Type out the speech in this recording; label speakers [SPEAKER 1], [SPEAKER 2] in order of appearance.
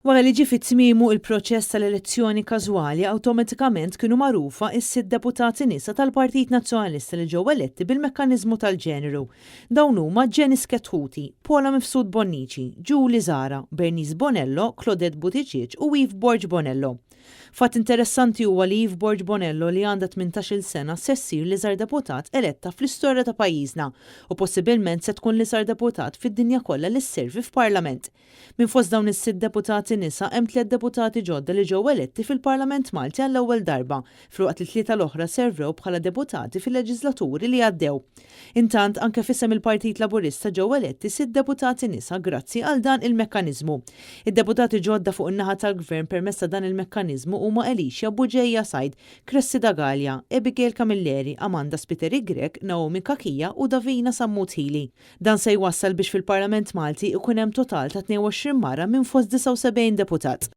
[SPEAKER 1] Wara li ġie fi tmiemu il-proċess tal-elezzjoni każwali awtomatikament kienu magħrufa s-sitt deputati nisa tal-Partit Nazzjonalista li ġew eletti bil-mekkaniżmu tal-ġeneru. Dawn huma Janice Chetcuti, Paula Mifsud Bonnici, Julie Zahra, Bernice Bonello, Claudette Buttigieg u Eve Borg Bonello. Fatt interessanti huwa li Eve Borg Bonello li għandha 18-il sena se ssir l-iżgħar deputat eletta fl-istorja ta' pajjiżna u possibilment se tkun l-iżgħar deputat fid-dinja kollha li sservi f'Parlament. Minn fost dawn is-sitt deputati nisa hemm tliet deputati ġodda li ġew eletti fil-Parlament Malti għall-ewwel darba, filwaqt li t-tlieta l-oħra servew bħala deputati fil-leġiżlaturi li għaddew. Intant, anke f'isem il-Partit Laburista ġew eletti sitt deputati nisa grazzi għal dan il-mekkaniżmu. Id-deputati ġodda fuq in-naħa tal-Gvern permezz ta' dan il-mekkaniżmu huma Alicia Bugeja Said, Cressida Galea, Abigail Camilleri, Amanda Spiteri Grech, Naomi Cachia u Davina Sammut Hili. Dan se jwassal biex fil-Parlament Malti ikun hemm total ta' 22 mara minn fost 79 deputat.